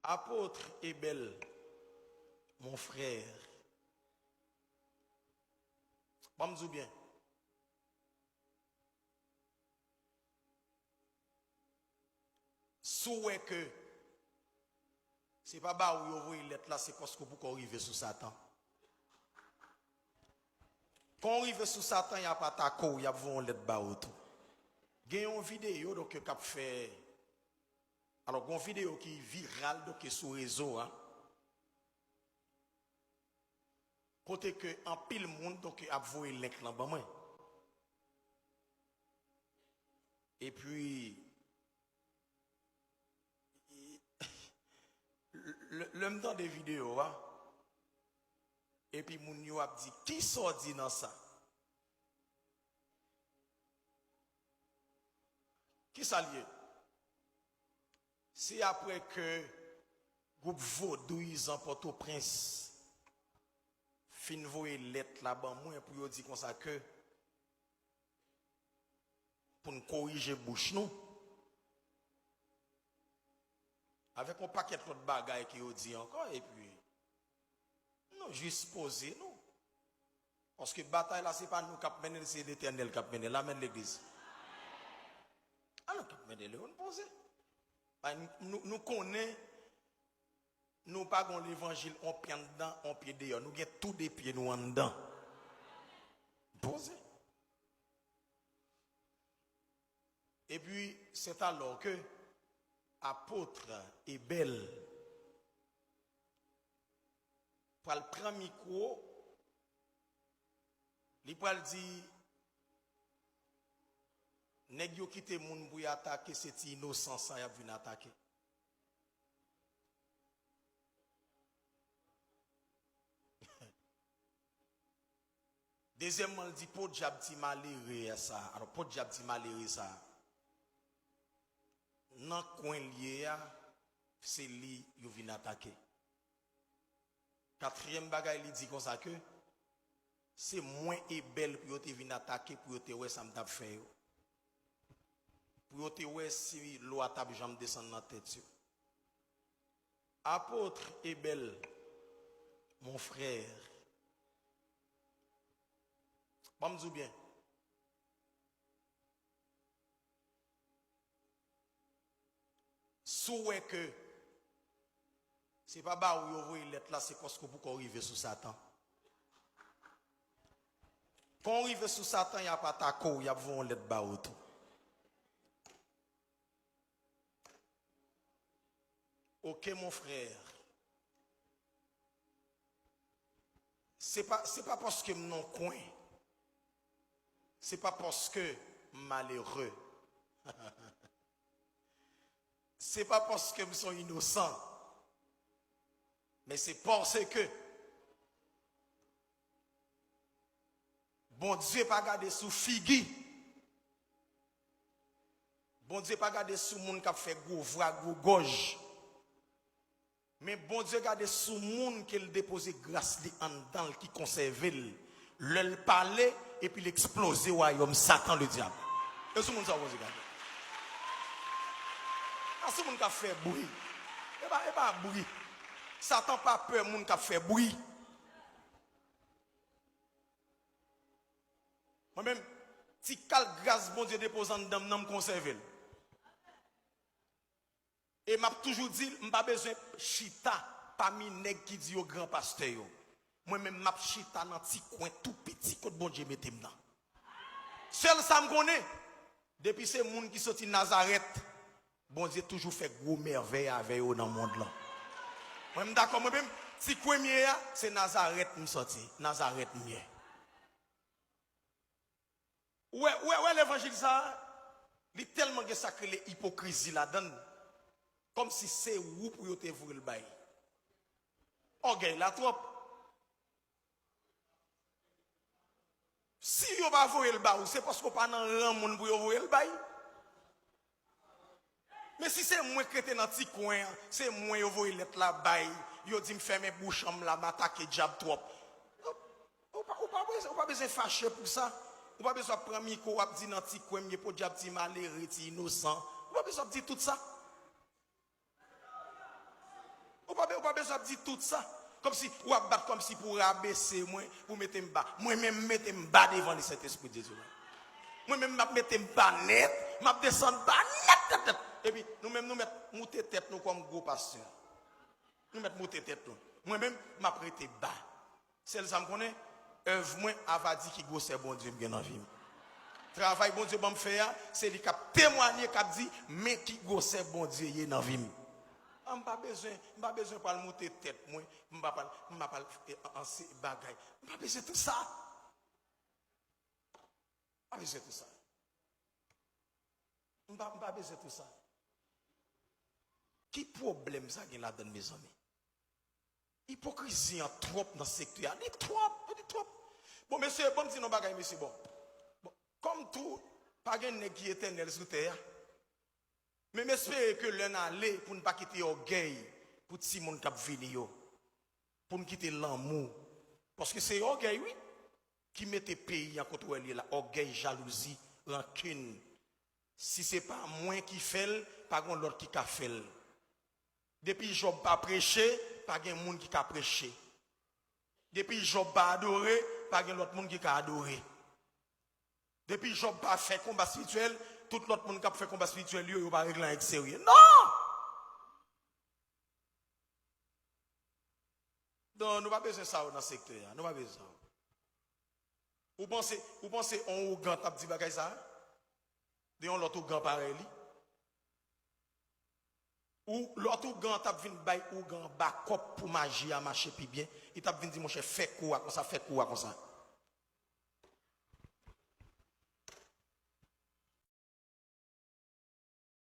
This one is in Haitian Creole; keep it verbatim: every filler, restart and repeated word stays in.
Apôtre Ebel, mon frère. Ban m di w byen. Si w wè ke se pa ba ou yo voye lèt la, se paske w poko rive sou Satan. Kan w rive sou Satan, y ap atake w, y ap voye yon lèt ba ou tou. Gen yon videyo, donk, k ap fè, alò, gen yon videyo ki viral, donk, sou rezo a. Kote ke anpil moun, donk, ap voye link lan ban mwen. Epi, lè, lè m tande videyo a, epi moun yo ap di, "Kisa w di nan sa?" Kisa l ye? Se apre ke gwoup vodouyizan Pòtoprens fin voye lèt la ban mwen pou yo di konsa ke pou n korije bouch nou. Avèk yon pakèt lòt bagay ke yo di ankò, epi nou jis poze nou. Paske batay la, se pa nou k ap mennen l, se Letènèl k ap mennen l. Amèn, legliz. A nou k ap mennen l, nou poze. Bay, nou, nou, nou konnen nou pa gen levanjil on pye anndan, on pye deyò. Nou gen tou de pye nou anndan. Poze. Epi, c'est alors que apôtre Ebel pral pran mikwo, li pral di, nèg yo kite moun pou y atake, se ti inosan sa y ap vin atake. Dezyèmman, l di, podyab ti malere sa. Alò, podyab ti malere sa. Nan kwen l ye a, se li yo vin atake. Katriyèm bagay, li di konsa ke se mwen Ebel pou yo te vin atake, pou yo te wè sa m t ap fè yo. Pou yo te wè si lwa t ap janm desann nan tèt yo. Apôtre Ebel, mon frère. Ban m di w byen. Si w wè ke se pa ba ou yo voye lèt la, se paske w poko rive sou Satan. Kan w rive sou Satan, y ap atake w, y ap voye yon lèt ba ou tou. Ok, mon frère. Se pa, se pa paske m nan kwen. Se pa paske m malere. Se pa paske m son inosan. Men se paske Bondye pa gade sou figi. Bondye pa gade sou moun k ap fè gwo vwa, gwo gòj. Men Bondye gade sou moun ke l depoze gras li anndan l, ki konsève l. Lè l pale, epi l eksploze wayòm Satan, ledyab. E sou moun sa w Bondye gade. A sou moun k ap fè bri. E pa, e pa bri. Satan pa pè moun k ap fè bri. Mwen menm, ti kal gras Bondye depoze anndan m nan, m konsève l. E m ap toujou di l, m pa bezwen chita pami nèg ki di yo gran pastè yo. Mwen menm, m ap chita nan ti kwen tou piti kot Bondye mete m nan. Sèl sa m konnen, depi se moun ki soti Nazarèt, Bondye toujou fè gwo mèvèy avè yo nan mond lan. Mwen, m dakò, mwen menm, ti kwen m ye a, se Nazarèt m soti, Nazarèt m ye. Ou wè, ou wè, ou wè levanjil sa a, li tèlman gen sa k rele ipokrizi ladan l, kòmsi se ou pou yo te voye l bay. Ògèy la twòp. Si yo pa voye l ba ou, se paske w pa nan ran moun pou yo voye l bay. Men si se mwen k rete nan ti kwen an, se mwen yo voye lèt la bay, yo di m fèmen bouch an m la, m atake dyab twòp. Ou pa, ou pa bezwen, ou pa bezwen fache pou sa. Ou pa bezwen ap pran mikwo, w ap di nan ti kwen m ye, podyab ti malere, ti inosan. Ou pa bezwen ap di tout sa. pa bezwen ap di tout sa. Kòmsi w ap bat kòmsi pou rabese mwen, pou mete m ba. Mwen menm, m mete m ba devan li, Sentespri de Dye la. Mwen menm, m ap mete m ba nèt, m ap desann ba nèt, nèt, nèt. Epi, nou menm, nou mèt moute tèt nou kòm gwo pastè. Nou mèt moute tèt nou. Mwen menm, m ap rete ba. Sèl sa m konnen, èv mwen ava di ki gwosè Bondye m gen nan vi m. Travay Bondye ban m fè a, se li k ap temwanye, k ap di, men ki gwosè Bondye ye nan vi m. A, m pa bezwen, m pa bezwen pral moute tèt mwen, m pa pral, m pa pral, e, an, an se bagay. M pa bezwen tout sa. M pa bezwen tout sa. M pa, m pa bezwen tout sa. Ki pwoblèm sa gen ladann, mezanmi? Ipokrizi an twòp nan sektè a. Li twòp, li twòp. Bon, mesye, ban m di nou bagay, mesye, bon. Bon, kòm tou, pa gen nèg ki etènèl sou tè a. Men m espere ke lè n ale, pou n pa kite ògèy pou timoun k ap vini yo. Pou n kite lanmou. Paske se ògèy, wi, ki mete peyi an kote w wè l ye la. Ògèy, jalouzi, rankin. Si se pa mwen ki fè l, pa gen lòt ki ka fè l. Depi Jòb pa preche, pa gen moun ki ka preche. Depi Jòb pa adore, pa gen lòt moun ki ka adore. Depi Jòb pa fè konba espirityèl, tout lòt moun k ap fè konba espirityèl yo, yo pa regle anyen k serye. Non! Non, nou pa bezwen sa yo nan sektè a. Nou pa bezwen sa yo. Ou panse, ou panse on ougan t ap di bagay sa a? De yon lòt ougan parèy li? Ou lòt ougan t ap vin bay ougan bakòp pou maji a mache pi byen. Li t ap vin di, monchè, fè kou a konsa, fè kou a konsa.